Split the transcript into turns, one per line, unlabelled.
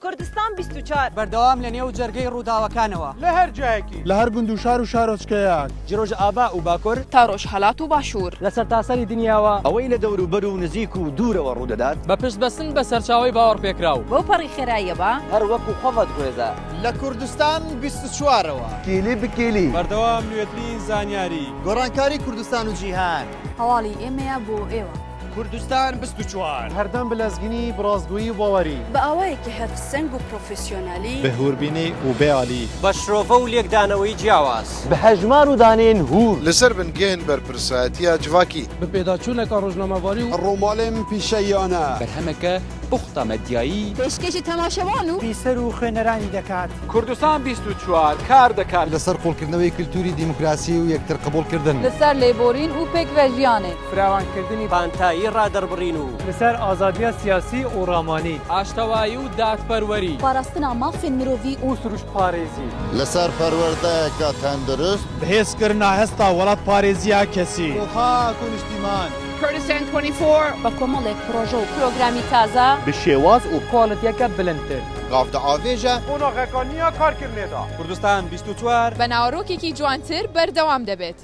کوردستان 24.
بەردەوام لە نێو جەرگەی ڕووداوەکانەوە.
لە هەر جایەکی.
لە هەر گوند و شار و شارۆچکەیەک.
ji ڕۆژئاڤا و باکور.
تا ڕۆژهەڵات و باشوور.
لە سەرتاسەری دنیاوە.
ئەوەی لە دەوروبەر و نزیک و دوورەوە ڕوودەدات.
بە پشتبەستن بە سەرچاوەی باوەڕپێکراو.
بەو پەڕی خێراییەوە.
هەر وەکو خۆڤە دگوێزە.
لە کوردستان 24ەوە.
کێلی بە کێلی.
بەردەوام نوێترین زانیاری.
گۆڕانکاری کوردستان و جیهان.
هەواڵی ئێمەیە بۆ ئێوە.
کوردستان 24.
هەردەم بە لەزگینی، بە ڕاستگۆیی و باوەری.
بە ئاوایەکی هەڤسەنگ و پرۆفێسیۆنالی.
بە هووربینی و بێ ئالی.
بە شرۆڤە و لێکدانەوەی جیاواز.
بە هەژمار و دانەیەن هوور.
لەسەر بنگەهێن بەرپرسایەتییا جڤاکی.
بە پێداچوونەکە ڕۆژنامەڤانی و.
ڕۆماڵێن پیشەییانە.
بەرهەمەکە پوختە مەدیایی.
پێشکێشی تەماشەوان و.
بیسەر و خوێنەرانی دەکات.
کوردستان 24 کار دەکات.
لەسەر قووڵکردنەوەی کلتوری دیموکراسی و یەکتر قبوڵکردن.
لەسەر لێبۆرین و پێکڤەژیانێ.
فراوانکردنی
پانتایی ڕادەربڕین و.
لەسەر ئازادییا سیاسی و ڕامانی.
ئاشتەوایی و دادپەروەری.
پاراستنا مافێن مرۆڤی.
و سروشتپارێزی.
لەسەر پەروەردەیەکا تەندروست.
بەهێزکردنا هەستا وڵاتپارێزییا کەسی.
بۆ خاک و نیشتیمان.
کوردستان 24. بە کۆمەڵێک پرۆژە و پرۆگرامی تازە.
بە شێواز و.
کواڵیتیەکە بلندتر.
گاڤ دئاڤێژە.
قۆناغەکا نییە کارکردنێدا. کوردستان 24.
بە ناوەڕۆکێکی جوانتر بەردەوام دەبێت.